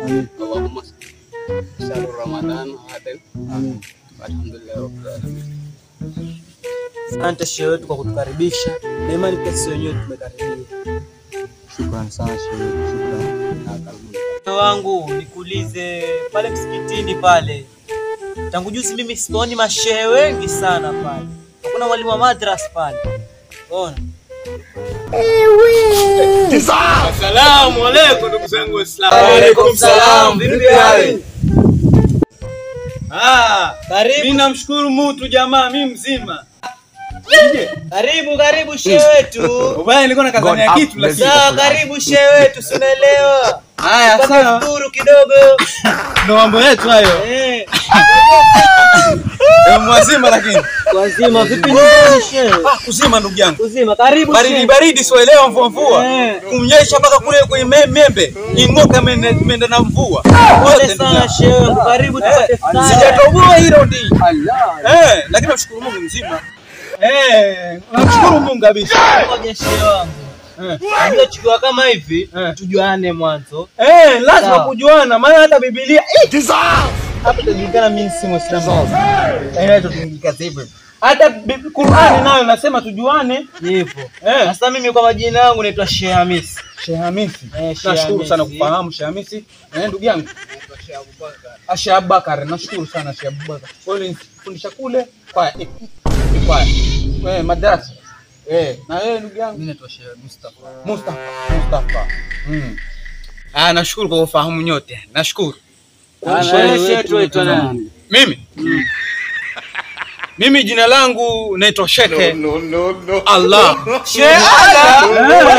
Amin. Allahumma syahrul Ramadan hadal. Amin. Alhamdulillah rabbil alamin. Asante shehe wetu kwa kutukaribisha. Na imani pia sisi wenyewe tumekaribia. Shukrani sana shehe wetu. Shukrani na karibuni. Wangu nikuulize pale msikitini pale. Tangu juzi mimi sioni mashehe wengi sana pale. Hakuna mwalimu wa madrasa pale. Ona. Asalamu alaykum ndugu zangu Waislamu. Wa alaykum salam. Vipi hali? Karibu. Mimi namshukuru Mungu jamaa, mimi mzima. Karibu karibu shehe wetu. Ubaya nilikuwa nakazania kitu lakini. Sawa, karibu shehe wetu, si unaelewa. Haya sawa. Tufuru kidogo. Ndio mambo yetu hayo. Eh. Mwazima lakini. Wazima vipi nyumbani shehe? Ah, kuzima ndugu yangu. Kuzima, karibu shehe. Baridi baridi sielewa mvua mvua. Kumnyesha mpaka kule kwenye membe. Ingoka menda na mvua. Pole sana shehe, karibu tupate futari. Sijatoboa hilo ndi. Allah. Lakini namshukuru Mungu mzima. Namshukuru Mungu kabisa. Ngoja shehe wangu. Unajua tukiwa kama hivi tujuane mwanzo. Lazima kujuana maana hata Biblia hapa tunajulikana mimi si Muislamu. Tunajulikana hivyo. Hata Qur'ani nayo nasema tujuane. Hivyo. Sasa mimi kwa majina yangu naitwa Sheikh Hamisi. Sheikh Hamisi. Nashukuru sana kufahamu Sheikh Hamisi. Ndugu yangu. Naitwa Sheikh Abubakar. Sheikh Abubakar, nashukuru sana Sheikh Abubakar. Wewe ulinifundisha kule kwa kwa madrasa. Na wewe ndugu yangu? Mimi naitwa Sheikh Mustafa. Mustafa. Nashukuru kwa kufahamu nyote. Nashukuru. Mimi? Mimi jina langu naitwa Sheikh. No no no. Allah. Sheikh Allah.